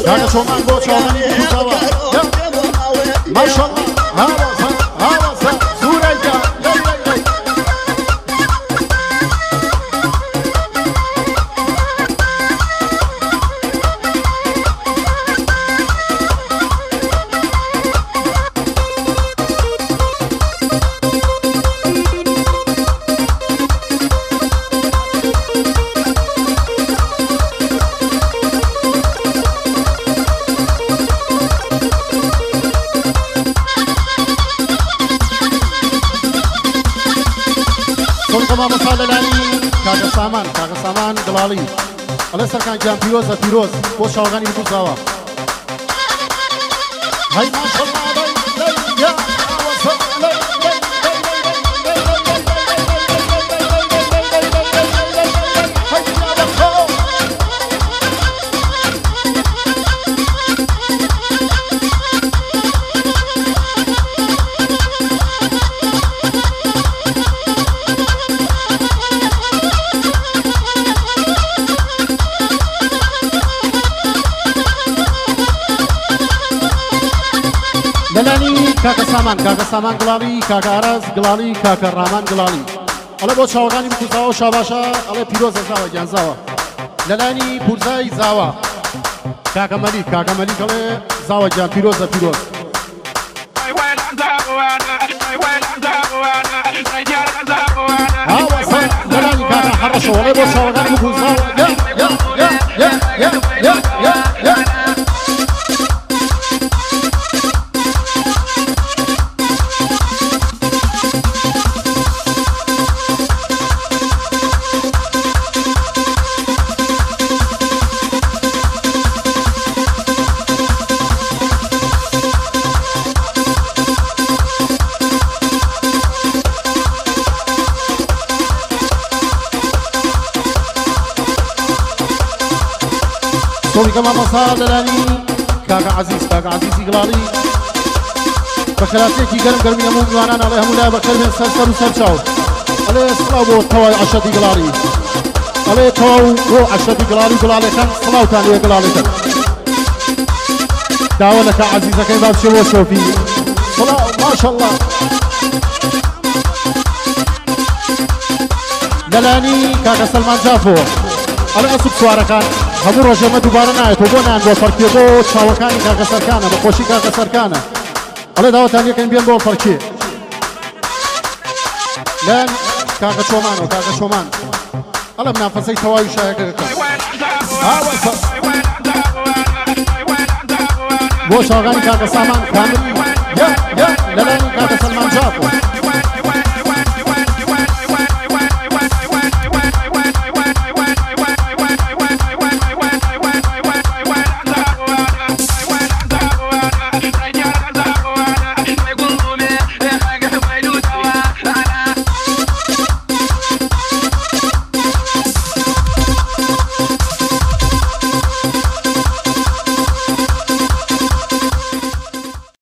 کاکە چۆمان بۆ چاوەڕوانی بکوژاوە ماشەڵڵا هاوەزە هاوەزە زورەیگە لەی لەی لەی سڵکە مامۆستا لەلانی کاکە سامان کاکە سامان گڵاڵی ئەڵێ سەرکان گیان پیرۆزە پیرۆز بۆ چاوەکانی بکوزاوە هەی ماشەڵڵا لەی لەی یا ئاوەزە لەی لەی لەی لەی لەی لەی لەی لەی هەی یا بەخۆ. لەلانی کاکە سامان کاکە سامان گڵاڵی کاکە ئاراز گڵاڵی کاکە ڕامان گڵاڵی ئەڵێ بۆ چاوەکانی بکوزاوە شاباشە ئەڵێ پیرۆزە زاوە گیان زاوە لەلانی پورزای زاوە کاکە مەلیک کاکە مەلیک ئەڵێ زاوە گیان پیرۆزە پیرۆز. هاوەسە لەلانی کاکە حەڕەشەوە ئەڵێ بۆ چاوەکانی بکوزاوە یا یا یا یا یا یا یا یا سۆڵیکە مامۆستا لەلانی کاکە عەزیز کاکە عەزیزی گڵاڵی بە خەراتێکی گەرم گەرمی هەموو میوانان ئەڵێ هەموو لای بەخێر بێن سەر سەر و سەر چاو ئەڵێ سڵاو بۆ تەواوی عەشرەتی گڵاڵی ئەڵێ تەواو بۆ عەشرەتی گڵاڵی گڵاڵەکان سڵاوتان لێ گڵاڵەکان داوە لە کا عەزیزەکەی با بچێ بۆ شۆفی سڵاو ماشەڵڵا لەلانی کاکە سەلمان جافۆ ئەڵێ ئەسپ سوارەکان هەموو ڕۆژێمە دووبارە نایەتەوە بۆ نان بۆ پەرکێ بۆ چاوەکانی کاکە سەرکانە بە خۆشی کاکە سەرکانە ئەڵێ داوەتان یەکەن بێن بۆ پەرکێ لەن کاکە چۆمانەوە کاکە چۆمان ئەڵێ منافەسەی تەواوی شایەکە دەکەم هاوەسە بۆ چاوەکانی کاکە سامان کامل.